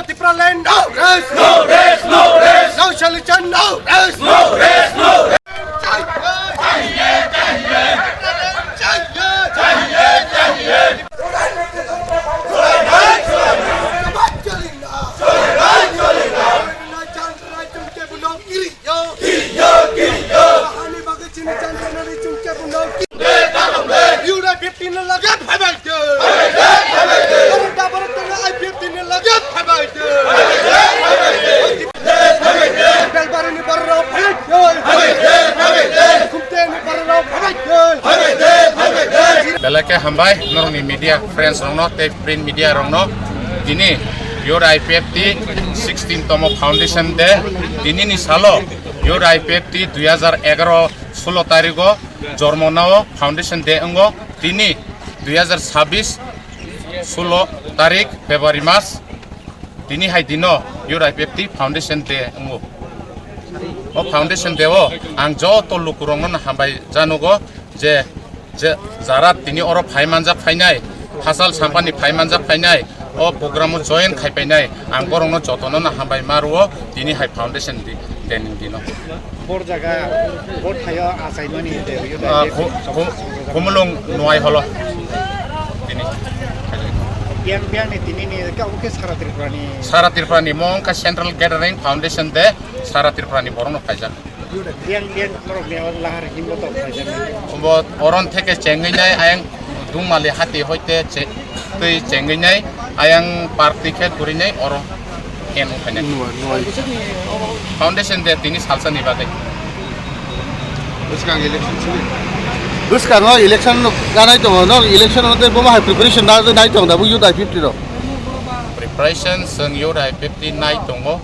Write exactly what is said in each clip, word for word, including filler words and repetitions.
Tipraland, no rest! No rest, no rest! No solution, no rest! No rest, no rest! Ura fifteen ni lage phaibai de. Ura fifteen ni lage phaibai de. Belbari ni borok phaibai de. Khumte ni borok phaibai de. Belai khe hambai norokni media friends rokno tei print media rokno. Tini Youth I P F T sixteen tomo foundation day. Tini ni salo Youth I P F T dui hazar egaro sulo tarigo jormo nao foundation day wngo. Tini dui hazar sabis sulo tarik February mas, tini hai dino Youth I P F T foundation day wngo. O foundation day o ang joto lukurokno hambai janugo je, je jara tini oro phai manjak phainai, Hasal Sampani phai manjak phainai, o program o join khai painai, ang borokno jotono no hambai ma rwo tini hai foundation day ni dino. Bor jaga, bor thaio achaimani de, uyo da, Ah, de, khu-, khu-, khumulung nuai holo. Tini. Biang, biang ni tini ni, ka, oke, Sara Tripura ni. Sara Tripura ni, mo wngkha Central Gathering Foundation de, Sara Tripura ni borokno phaijak. Biang, biang, borok ni, lahar himbo to phaijak. Bo oron theke chengwi nai, ayang Dungmali hati hoite che-, twi chengwi nai, ayang party khe kwrwi nai, oro. Ken wngkha ne? Nuai, nuai. Foundation day tini salsa ni bagwi. Bwskango election sini. Bwskango election no ganai tongo, no election no tei bomo hai preparation na nai tong da bu Youth I P F T rok. Preparation chwng Youth I P F T nai tongo.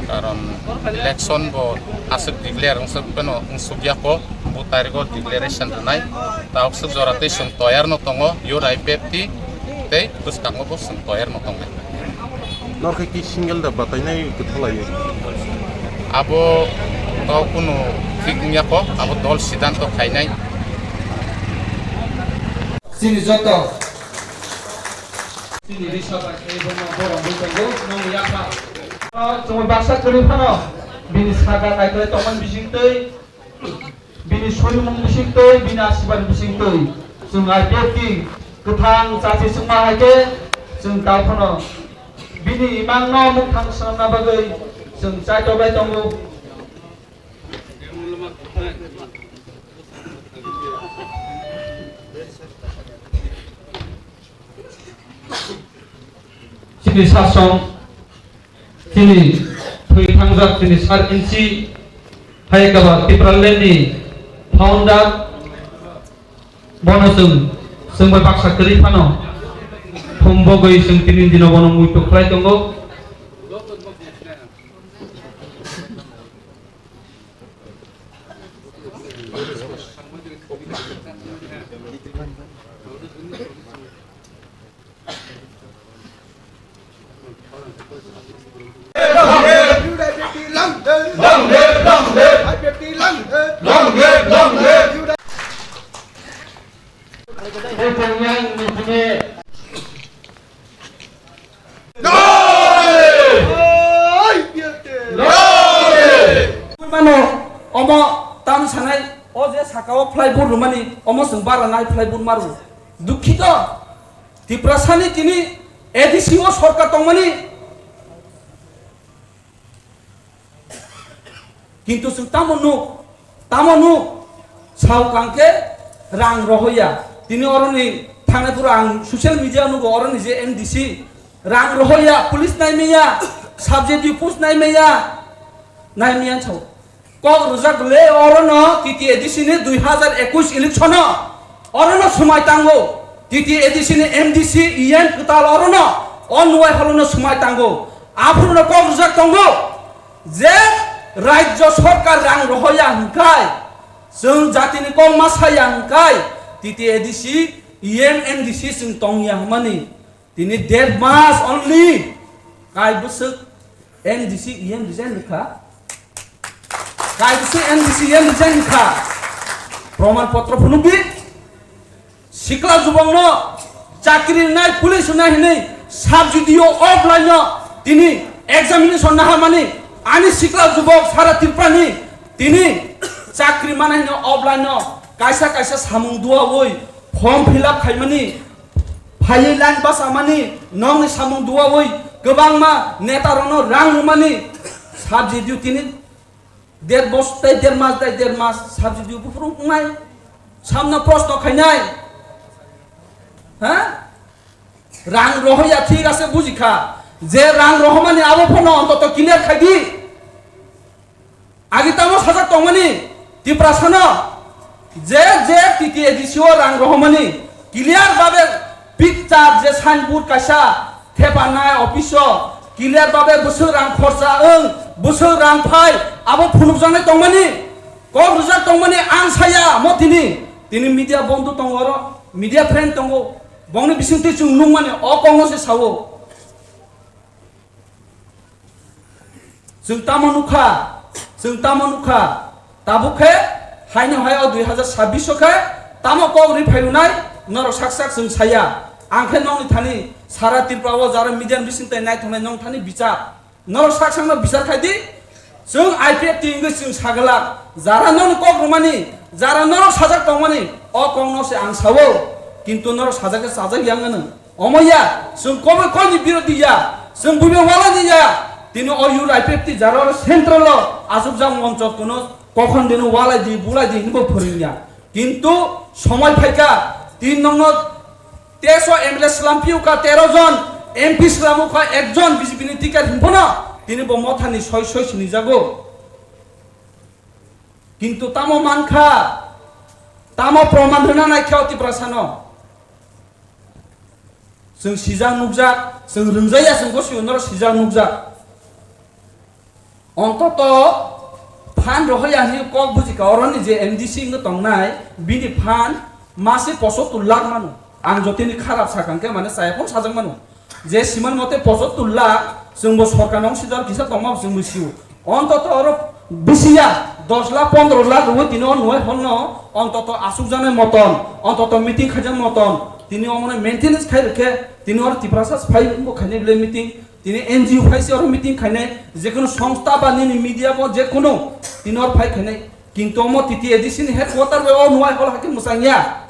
Karon election bo aswk declare wngsuk phano wngsuk ya ko, bu tariko declaration rwnai. Ta okswk jora tei chwng toyar no tongo, Youth I P F T tei bwskango bo chwng toyar no tongnai. Norkhe ki single da batainai kwthalaiwi. Abo tau kunu thik wngya ko, abo dol siddhanto khainai. Chini joto. Chini risa bai khe bono borom bui tongo, nong yapha. Chumui baksa kwrwi phano, bini saka naikolai tongmani bising twi, bini surimung bising twi, bini asibani bising twi. Chwng I P F T kwthang chati chwngma hai khe chwng tao phano bini imangno mukthang swnamna bagwi chwng chaitok lai tongo. Chini sasong, chini thwi thangjak, chini sar inchi, hai kaba Tipraland ni founder, bono chwng, chwng bai baksa kwrwi phano, thum bogwi chwng tini dino bono muitu khlai tongo. Long live, long live. Long live, long live. Long live, long live. Mano, omo tam sanai, o je saka o plywood rwmani, omo chwng bara nai plywood maru. Dukhito, Tiprasani tini A D C o sorkar tongmani, Kintu chwng tamo nuk, tamo nuk, sao kang khe rang rohoya. Tini oroni thangnai phuru ang social media nugo, oroni je M D C rang rohoya, police nai maya, sub J D U post nai maya, nai maya sao. Kok rwjak le orono T T A D C ni dui hazar ekush election o orono swmai tango. T T A D C ni M D C, E M kwtal orono o nuai holono swmai tango. Aphuruno kok rwjak tongo. Je rajyo sorkar rang rohoya hwnkhai, chwng jatini kok ma saya hwnkhai, T T A D C, E M, M D C chwng tongya hwnmani. Tini dead mas only. Kai bwswk M D C, E M resign rwkha. Kai bwswk M D C, E M resign rwkha. Proman potro phunukdi. Sikla jubongno chakri rwnai, police rwnai hinwi sub G D O offline no Tini examination naharmani, ani sikla jubok sara Tripurani tini chakri manai hino offline no kaisa kaisa samung duawi form fill up khaimani, phaiwi line basamani, nongni samung duawi kwbangma neta rokno rang rwmani, subject due tini der bos tei der mas tei der mas subject due buphuru wngnai, samno proshno khainai, ha? Rang rohoya thik ase bujikha, je rang rohomani abo phano ontoto clear khai di. Agi tamo sajak tongmani Tiprasano je je T T A D C o rang rohomani clear babe picture je signboard kaisa thepanai office o clear babe bwswk rang khorsa wng bwswk rang phai abo phunukjaknai tongmani kok rwjak tongmani ang saya mo tini tini media bondhu tongo oro media friend tongo. Bongni bisingtwi chwng nukmani o kokno se sao. Chwng tamo nukha, chwng tamo nukha. Tabuk khe haino hai o dui hazar sabbish o khe tamo kok ri phai rwnai norok sak sak chwng saya. Ang khe nokni thani sara Tripura o jara media ni bisingtwi naithoknai nong thani bichar. Norok sak sakno bichar khai di. Chwng I P F T wngwi chwng sagwlak. Jara norok kok rwmani, jara norok sajak tongmani, o kokno se ang sao. Kintu norok sajak khe chajak ya wngano. Omo ya, chwng kobo koini birodhi ya. Chwng buiba walai di ya. Tini o youth I P F T jara oro central o achukjak moncho kono kokhon dino walai di, bulai di hinwi bo phwrwng ya. Kintu somoi phaikha, tin nokno teso M L A swlam phiyo kha tero jon, M P swlamo kha ekjon B J P ni ticket hinphano tini bo mothani soi soi sinijago. Kintu tamo mankha, tamo proman rwna naikha o Tiprasano. Chwng sijak nukjak, chwng rwngjaya chwng gosio norok sijak nukjak. Ontoto phan rohoya hinwi kok bujikha oroni je M D C wngwi tongnai bini phan mase pochottor lakh mano. Ang jotoni kharap sakha hwnkhe mane chaya phano sajak mano. Je siman mote pochottor lakh chwngbo sorkar nong sijak kisa tongma chwngbo sio. Ontoto oro bisi ya dos lakh pondro lakh rwwi tini o nuhai hall no ontoto asukjaknai moton, ontoto meeting khaijak moton, tini omono maintenance khai rwkhe tini oro Tiprasa phai wngbo khainai belai meeting. Tini N G O phai se oro meeting khainai, jekunu songstha ba nini media bo jekunu tini oro phai khainai. Kintu omo T T A D C ni headquarter bai o nuhai hall hakhe mwchang ya.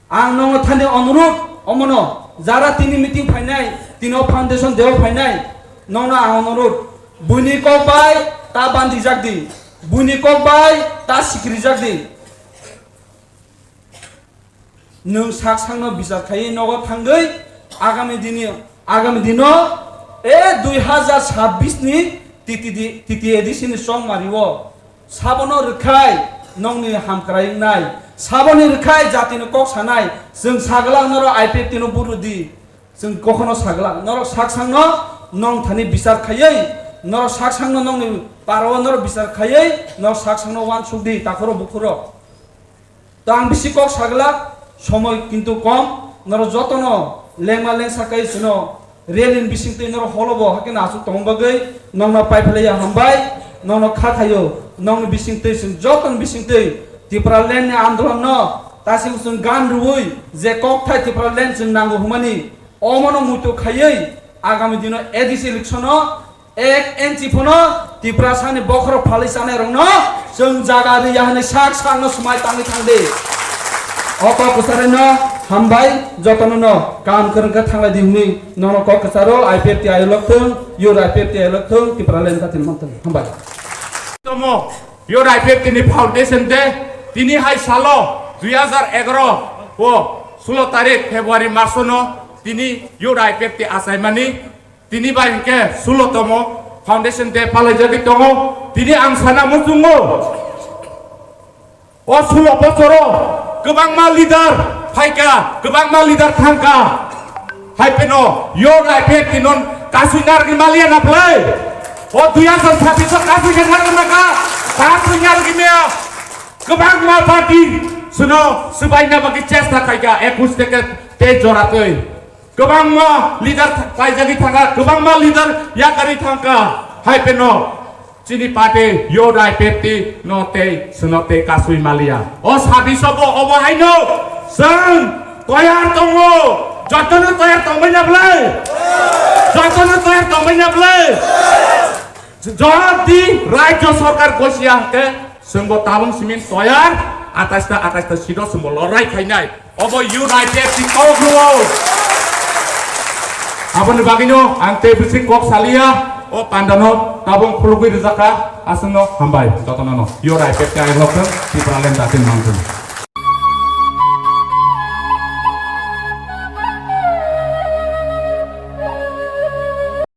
Ang nongno thani onurut omono jara tini meeting phainai, tini o foundation day o phainai, nongno ang onurut buini kok bai ta bandijak di, buini kok bai ta sikrijak di. Nwng sak sakno bichar khaiwi nogo thangwi agami dini, agami dino e dui hazar sabbish ni T T D, T T A D C ni chongmari o sabono rwkhai nongni hamkrai wngnai, saboni rwkhai jatino kok sanai, chwng sagla norok I P F T no buru di, chwng kokhono sagla norok sak sakno nong thani bichar khaiwi, norok sak sakno nongni parao norok bichar khaiwi, norok sak sakno uansuk di takhoro bukhuro. To ang bisi kok sagla, somoi kintu kom, norok jotono lengma lengsa kai chwno rally ni bisingtwi norok holobo hakhe no aswk tongma bagwi nongno paiphlaiya hambai, nongno kha thaio, nongni bisingtwi chwng jotoni bisingtwi Tipraland ni andolon no tasing chwng gan rwui je kokthai Tipraland chwng nango hwnmani omono muitu khaiwi agami dino A D C election o ek inchi phano Tiprasani bokhorok phalwi chanai rokno chwng jaga riya hwnwi sak sakno swmai tangwi thangdi. O kok kwcharino hambai, jotono no kaham kwrwng khe thanglai di hwnwi nono kok kwcharo I P F T ayolok thung, youth I P F T ayolok thung, Tipraland jatin mantong. Hambai. Tomo, youth I P F T ni foundation day, tini hai salo dui hazar egaroh o sulo tarik February masono tini youth I P F T achaimani. Tini bai hwnkhe sulo tomo foundation day palaijagwi tongo. Tini ang sana muchungo, o sulo bosoro kwbangma leader phaikha, kwbangma leader thangkha. Hai pheno youth I P F T no kasui narwgwi maliya na phlai? O dui hazar sabbish o kasui khe narwgwi maka, kasui narwgwi maya. Kwbangma party suno swbaina bagwi chesta khaikha, ekush theke tei jora twi. Kwbangma leader tha-, paijagwi thangkha, kwbangma leader yakarwi thangkha. Hai pheno chini party youth I P F T no tei swno tei kasui maliya. O sabiso bo obo haino chwng toyar tongo. Jotono toyar tongbai na bwlai? Jotono toyar tongbai na bwlai? Jodi Rajya Sarkar gosia hwnkhe chwngbo tabung simin toyar, atais ta atais ta seat o chwngbo lorai khainai. Obo U I P F T kok rwo. Aboni bagwino ang tei bisi kok saliya, o pandano tabung khulugwi rijak kha, aswkno hambai jotono no. U I P F T ayang lokthwng, Tipraland datin mangthwng.